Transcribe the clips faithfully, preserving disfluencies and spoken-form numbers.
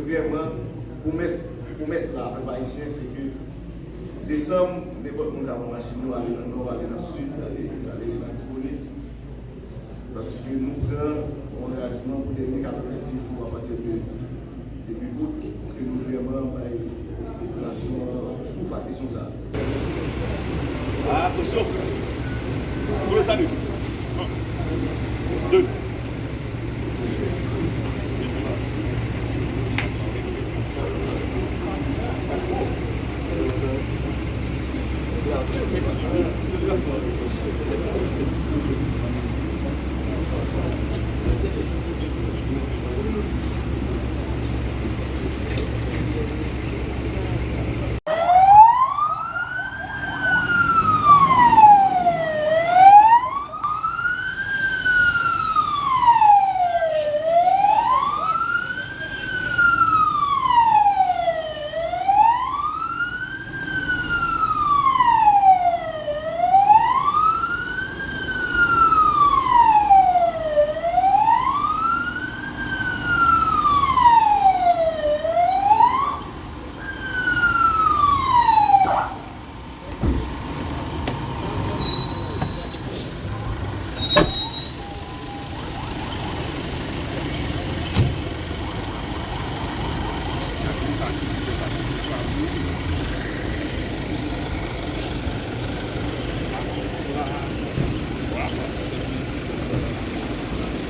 Premyèman, pwomès, pwomès la a pèp ayisyen, se ke desanm, nenpòt moun ka pran machin nou, ale nan nò, ale nan sid, ale, ale Latibonit. Paske nou pran yon angajman pou dènye katrevenndis jou apati de depi out, pou ke nou vrèman bay popilasyon an souf a kesyon sa a. Attention. Pour le salut. Un, deux.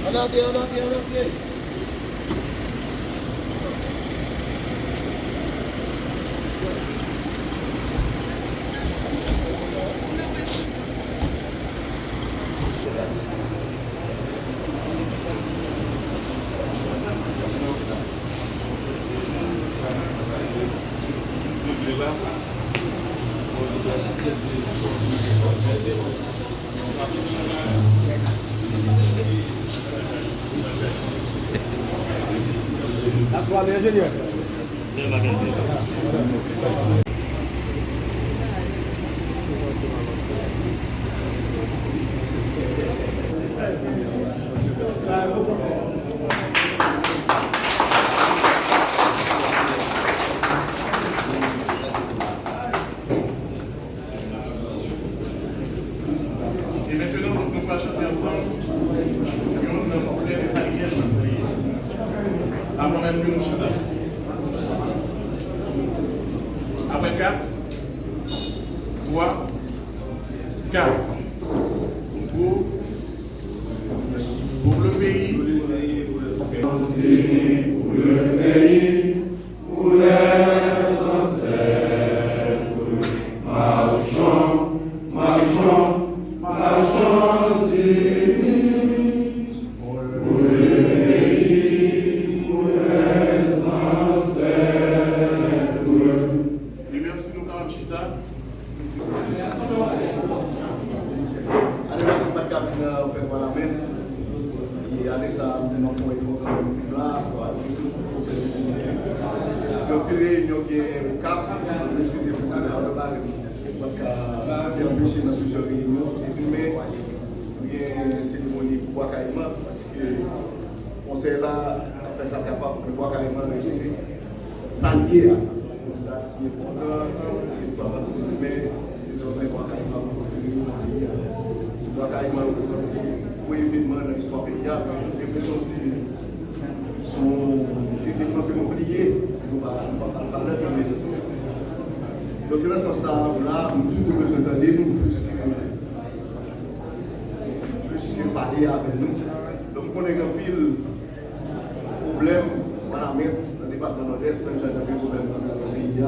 Ann antre, ann antre, ann antre. E mentnan, nou pral chante ansanm youn nan koupè Desalin an. Avan menm ke nou chante. Apre kat, twa, kat. Pou, pou le peyi. Pou le peyi. Pour les ancêtres, marchons, marchons, marchons unis. Pour le pays, pour les ancêtres. Li menm si nou kapab chita. Ane pase, m pa t ka vin, euh, fè vwa lamèt. E ane sa a, m di m ap fè yon efò kanmenm pou m la, pou al rezoud tout pwoblèm ki genyen. Gen anpil reyinyon ki gen Okap, eskize m, m pa t ka, li anpeche nan plizyè reyinyon. E demen, nou gen seremoni pou Bwa Kayiman, paske konsèy la ap fè sa l kapab pou ke Bwa Kayiman rete sa l ye a. Yon dat ki enpòtan, e pa pati de demen, dezòmè Bwa Kayiman poko vini nan peyi a. Bwa Kayiman reprezante gwo evènman nan istwa peyi a, men m gen enpresyon se, se yon evènman ke nou bliye, nou pa, nou pa ba l valè, men donk, se nan sans sa a, nou la, nou sitou bezwen tande nou plis ke, plis ke pale avè nou. Donk, m konnen gen anpil pwoblèm Wanament nan depatman Nòdès, menm jan ak anpil pwoblèm atravè peyi a,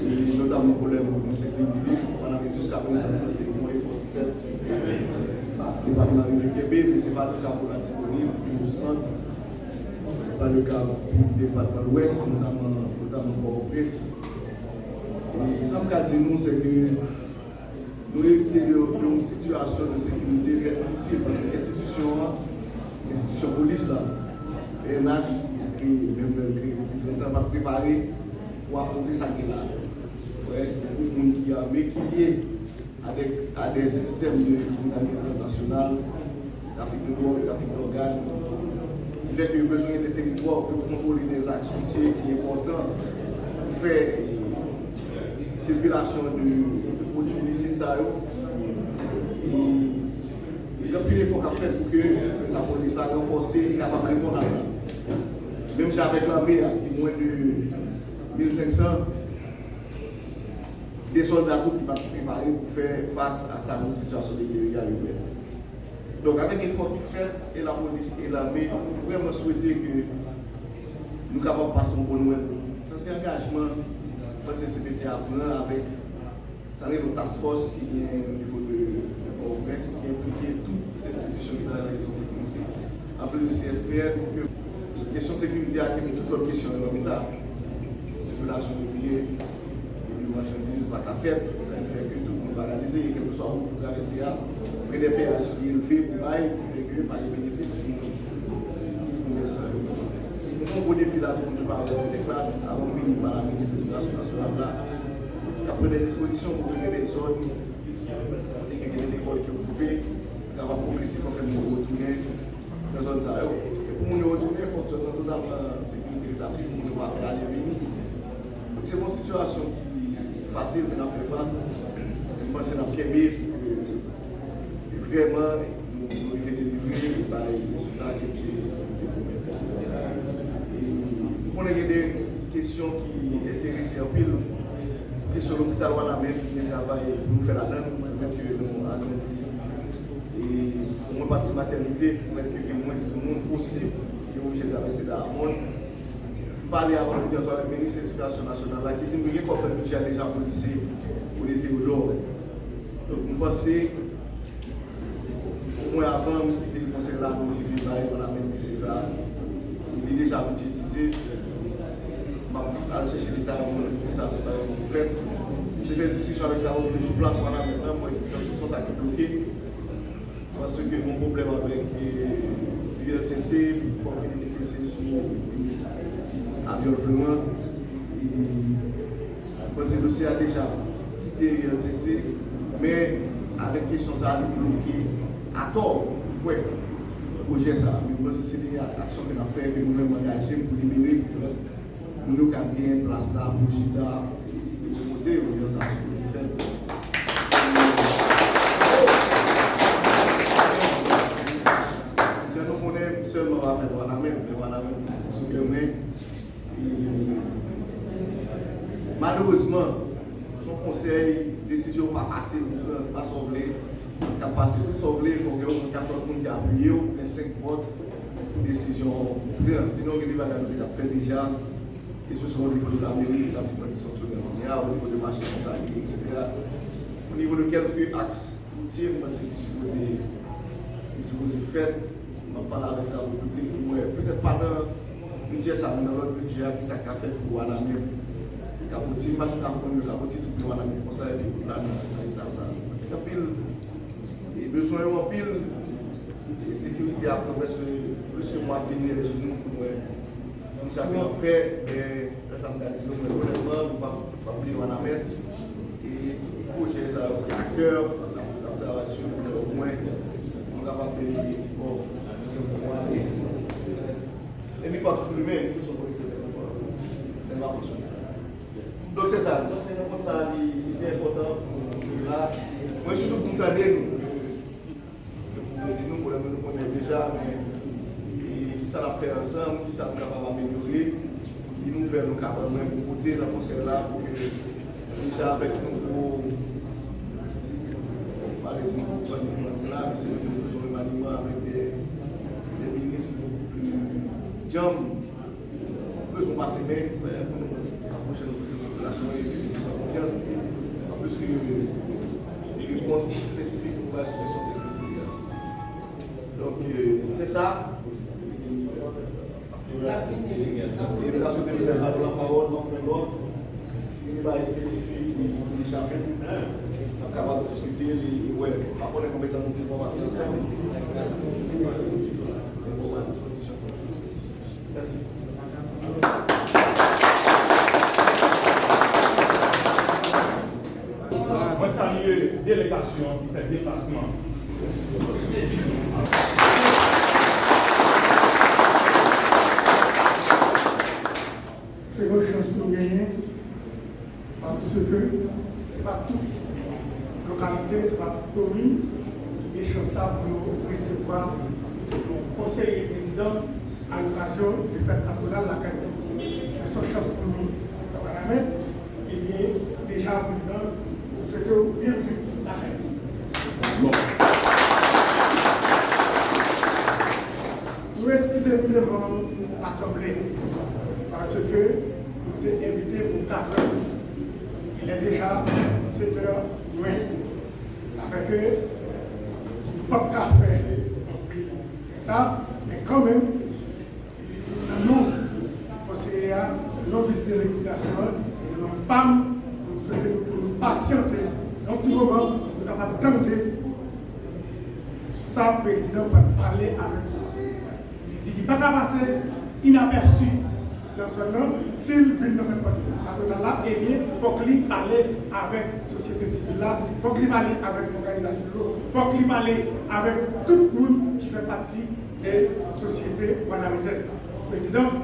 e notamman pwoblèm ensekirite. Wanament jiskaprezan se yon efò ki fèt, depatman an rive kenbe, men se pa le ka pou Latibonit, pou Sant, se pa le ka pou depatman Lwès, notamman, notamman Pòtoprens. E sa m ka di nou, se ke nou erite de, de yon sitiyasyon de sekirite trè difisil, paske enstitisyon an, enstitisyon polis la, P N H, ki menm lè l kreye depi trant an, pa t prepare pou afwonte sa k gen la. Wè, gen gwoup moun ki ame, ki lye avèk, a de sistèm de kriminalite transnasyonal, trafik de dwòg, trafik dògàn, Fè ke yo bezwen gen de teritwa pou yo kontwole de zaks woutye ki enpòtan pou fè sikilasyon de, de pwodui ilisit sa yo. E, e gen anpil efò k ap fèt pou ke lapolis la ranfòse e kapab reponn a sa. Menm jan avèk lame a, ki mwen de mil senk san, de sòlda tou ki pa t prepare pou fè fas a sa yon sitiyasyon de gè legal yo prezante. Donk, avèk efò ki fèt, e lapolis e lame, nou vrèman swete ke nou kapab pase yon bon Nwèl. Sa se angajman mwen se C P T a pran avèk sa rele yon task force ki gen o nivo de Pòtoprens, ki enplike tout enstitisyon ki travay nan kesyon sekirite, anplis de C S P N, pou ke kesyon sekirite a kenbe tout lòt kesyon yo nan mita. Sikilasyon de byen, de machandiz pa ka fèt, sa ki fè ke tout moun paralize, e kèlkeswa wout pou travèse a, prè de peyaj ki elve pou bay, ki fè ke pa gen benefis pou moun ki konmèsan yo. Nou gen yon gwo defi la tou pou nou prepare avèk de klas, avan nou vini pa la vini edikasyon nasyonal la, k ap pran de dispozisyon pou ke gen de zòn, kote ke gen de lekòl ki okipe, pou kapab pwogresivman fè moun yo retounen nan zòn sa yo. E pou moun yo retounen, fòk zòn nan totalman sekirite retabli, pou moun yo pa fè ale vini. Donk, se pa yon sitiyasyon ki fasil, men n ap fè fas. M panse n ap kenbe pou ke vrèman nou, nou rive delivre e bay rezilta ke nou te pwomèt. E nou konnen gen de kesyon ki enterese anpil. Kesyon lopital Wanament, ki gen travay pou nou fè ladan l, pou pèmèt ke nou agrandi e omwen pati matènite, pou pèmèt ke gen mwens moun posib ki oblije travèse Dayamòn. M pale avan jodi a tou avèk minis edikasyon nasyonal la, ki di m ke gen kòb nan bidjè a deja pou lise, pou lise Teyodò. Donk, m panse, omwen avan m kite konsèy la, nou rive bay Wanament lise sa a. Li deja bidjetize. M ap al chèche deta yo pou mwen, pou sa sou bagay pou fèt. M te fè diskisyon avèk travay piblik sou plas Wanament lan, mwen, donk, se yon sa ki bloke. Paske gen yon pwoblèm avèk, eh, U L C C, kòm ki te kese sou minis Aviol Florent. E mwen panse dosye a deja kite U L C C, men avèk kesyon sa a, li bloke atò, kwè, pwojè sa a. Men mwen panse se de aksyon ke n ap fè, ke nou menm angaje n pou libere, pou moun yo ka gen plas la pou chita e, e repoze yo, jan sa sipoze fèt. Jan nou konnen, m sèlman pa fè Wanament, men Wanament sou kè mwen. E, malerezman, se yon konsèy, desizyon pa fasil pou pran, se pa sa w vle k ap pase. Tout sa w vle, fòk gen yon kat lòt moun ki apiye w, gen senk vòt pou desizyon pran. Sinon, gen de bagay nou te ka fè deja, keseswa o nivo de lameri, ki pratikman disfonksyonèl kounye a, o nivo de mache fwontalye, etsetera. O nivo de kèlke aks woutye, m panse ki sipoze, ki sipoze fèt. M ap pale avèk travay piblik pou wè, petèt pa nan bidjè sa, men nan lòt bidjè a, kisa k ka fèt pou Wanament. Kapoti, m pa t ka konn yo, Kapoti tout gen Wanament konsa, epi wout la nan, nan eta sa. Paske gen anpil, e bezwen yo anpil, e sekirite a pran prèske plis ke mwatye enèji nou pou nou wè kisa pou n ap fè, men lè sa m ka di nou, men onètman, nou p ap, p ap bliye Wanament. E tout pwojè sa yo ki a kè, n ap, n ap travay sou yo pou omwen, si nou kapab delivre, bon, se pou ale. E mi pa toujou limen, nou sou konekte, men pa fonksyone. Donk, se sa, mwen panse nan kont sa, li, li te enpòtan pou nou la. Mwen, sitou pou m tande nou. Yo pou di nou pwoblèm nou konnen deja, men, e, kisa n ap fè ansanm, kisa nou kapab amelyore, ki nouvèl nou ka ban mwen pou pote nan konsèy la, pou ke deja avèk nouvo, malezi nouvo gouvenman ki la, men se vre ke nou bezwen remaniman avèk de, de minis bokou pli djanm. Nou bezwen pase men, eh, pou nou apwoche nou kote popilasyon e pou nou fè konfyans. Anplis ke repons espesifik pou bay sou kesyon sekirite a. Donk, eh, se sa. E m ta swete petèt ba nou lapawòl nan pwen lòt. Si gen deba espesifik ki, ki chape, n ap kapab diskite li, li wè. M pa konnen konbyen tan nou te pran pase ansanm. Men bon, m a dispozisyon. Mèsi. Mwen salye delegasyon an ki fè deplasman. Nou genyen, paske se pa tout lokalite, se pa tout komin ki gen chans sa pou yo resevwa yon konseye prezidan a lokasyon de fèt patwonal lakay nou. Men se yon chans pou nou. Wanament, ebyen, deja, prezidan, nou swete w byenveni lakay nou. Bon. Nou eskize nou devan asanble, paske nou te envite pou katrè. Il est déjà sept heures moins. Sa fè ke nou p ap ka fè anpil reta, men kanmenm, nan non konseye a, nan non vis delegasyon an, e nan non pa m, nou swete nou pou nou pasyante yon ti moman, pou nou kapab tande sa prezidan pral pale avèk nou. Li di li pa ka pase inapèsi nan zòn nan. Si l vin nan fèt patwonal la, ebyen, fòk li pale avèk sosyete sivil la, fòk li pale avèk òganizasyon yo, fòk li pale avèk tout moun ki fè pati de sosyete wanamentèz la. Prezidan,